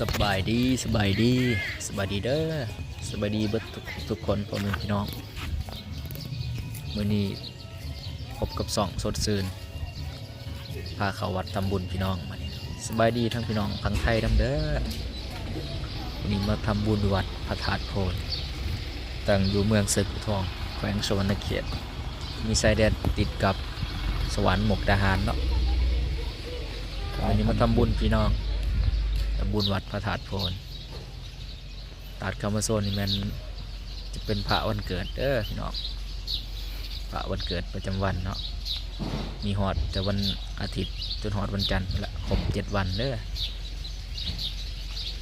ສະບາຍດີ ສະບາຍດີ ສະບາຍດີເດີ ສະບາຍດີເບິດທຸກ ທຸກຄົນ ພໍ່ແມ່ພີ່ນ້ອງ. ມື້ນີ້ພົບກັບຊ່ອງສົດຊື່ນ ພາເຂົ້າວັດທຳບຸນພີ່ນ້ອງ. ມື້ນີ້ສະບາຍດີທັງພີ່ນ້ອງທາງໄທນຳເດີ. ມື້ນີ້ມາທຳບຸນຢູ່ວັດພະທາດໂພນ ຕັ້ງຢູ່ເມືອງໄຊພູທອງ ແຂວງສະຫວັນນະເຂດ ມີຊາຍແດນຕິດກັບສະຫວັນ ມຸກດາຫານເນາະ. ມື້ນີ້ມາທຳບຸນພີ່ນ້ອງ ທຳບຸນວັດພະທາດໂພນ. ຕາດຄຳມາໂຊນນີ້ແມ່ນຈະເປັນພະວັນເກີດເດີພີ່ນ້ອງ ພະວັນເກີດປະຈຳວັນເນາະ. ມີຮອດແຕ່ວັນອາທິດຈົນຮອດວັນຈັນພຸ້ນລະ ຄົບເຈັດວັນເດີ.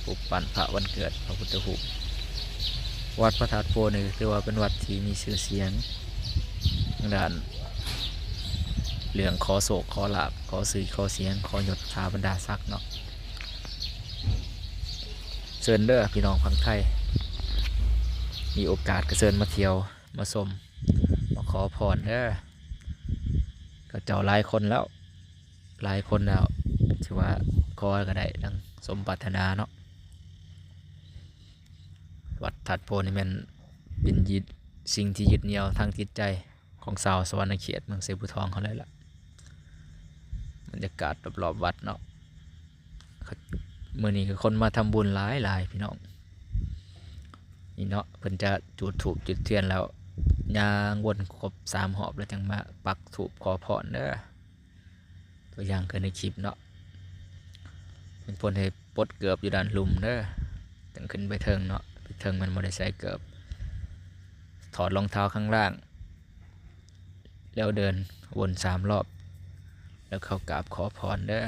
ຮູບປັ້ນພະວັນເກີດ ພະພຸດທະຮູບ. ວັດພະທາດໂພນນີ້ຖືວ່າເປັນວັດທີ່ມີຊື່ສຽງທາງດ້ານເລື່ອງຂໍໂຊກຂໍລາບ ຂໍຊື່ຂໍສຽງ ຂໍຍົດຖາບັນດາສັກເນາະ. ເຊີນເດີພີ່ນ້ອງຝັ່ງໄທ ມີໂອກາດກໍເຊີນມາທ່ຽວມາຊົມ ມາຂໍພອນເດີ. ເຂົາເຈົ້າຫຼາຍຄົນແລ້ວ ຫຼາຍຄົນແລ້ວ ຖືວ່າຂໍກໍໄດ້ດັ່ງສົມປາດຖະໜາເນາະ. ວັດທາດໂພນນີ້ແມ່ນເປັນຍຶດ ສິ່ງທີ່ຍຶດໜ່ຽວທາງຈິດໃຈຂອງຊາວສະຫວັນນະເຂດ ເມືອງໄຊພູທອງເຮົາເລີຍລະ. ບັນຍາກາດລອບໆວັດເນາະ ມື້ນີ້ຄືຄົນມາທຳບຸນຫຼາຍໆ ພີ່ນ້ອງ. ນີ້ເນາະ ເພິ່ນຈະຈູດທູບຈູດທຽນແລ້ວ ຍ່າງວົນຄົບສາມຮອບ ແລ້ວຈັ່ງມາປັກທູບຂໍພອນເດີ. ຕົວຢ່າງຄືໃນຄລິບເນາະ ເພິ່ນ ເພິ່ນໃຫ້ປົດເກີບຢູ່ດ້ານລຸ່ມເດີ ຈັ່ງຂຶ້ນໄປເທິງເນາະ. ໄປເທິງມັນບໍ່ໄດ້ໃສ່ເກີບ ຖອດລອງເທົ້າຂ້າງລ່າງ ແລ້ວເດີນວົນສາມຮອບ ແລ້ວເຂົ້າກາບຂໍພອນເດີ.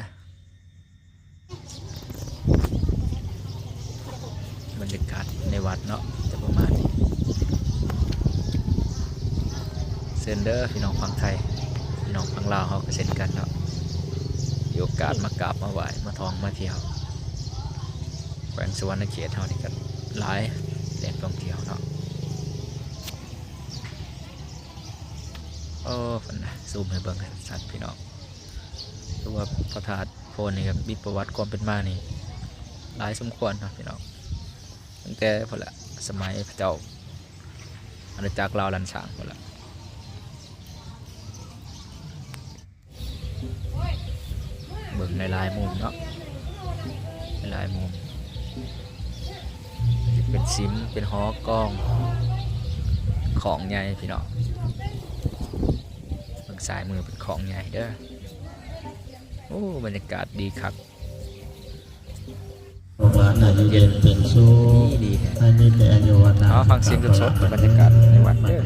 ບັນຍາກາດໃນວັດເນາະ ຈະປະມານນີ້. ເຊີນເດີພີ່ນ້ອງຝັ່ງໄທ ພີ່ນ້ອງຝັ່ງລາວເຮົາກໍເຊັ່ນກັນເນາະ ມີໂອກາດມາກາບມາໄຫວ້ ມາທ່ອງມາທ່ຽວ ແຂວງສະຫວັນນະເຂດເຮົານີ້ກໍຫຼາຍແຫຼ່ງທ່ອງທ່ຽວເນາະ. ໂອ້ ເພິ່ນນະ ຊູມໃຫ້ເບິ່ງຊັດໆ ພີ່ນ້ອງ. ຄືວ່າພະທາດໂພນນີ້ກໍມີປະຫວັດຄວາມເປັນມານີ້ຫຼາຍສົມຄວນເນາະພີ່ນ້ອງ ຕັ້ງແຕ່ພຸ້ນລະ ສະໄໝພະເຈົ້າອານາຈັກລາວລ້ານຊ້າງພຸ້ນລະ. ເບິ່ງຫຼາຍໆມຸມເນາະ ຫຼາຍໆມຸມ ເປັນສິມ ເປັນຫໍກອງ ຂອງໃຫຍ່ພີ່ນ້ອງ. ເບິ່ງຊ້າຍມືເປັນຂອງໃຫຍ່ເດີ. ໂອ້ ບັນຍາກາດດີຄັກ ລູກຫຼານໃຫ້ຢູ່ເຢັນເປັນສຸກ ດີໆ ໃຫ້ມີແຕ່ອາຍຸວັນນະ ເອົາ ຟັງສຽງສົດໆ ບັນຍາກາດໃນວັດເດີ.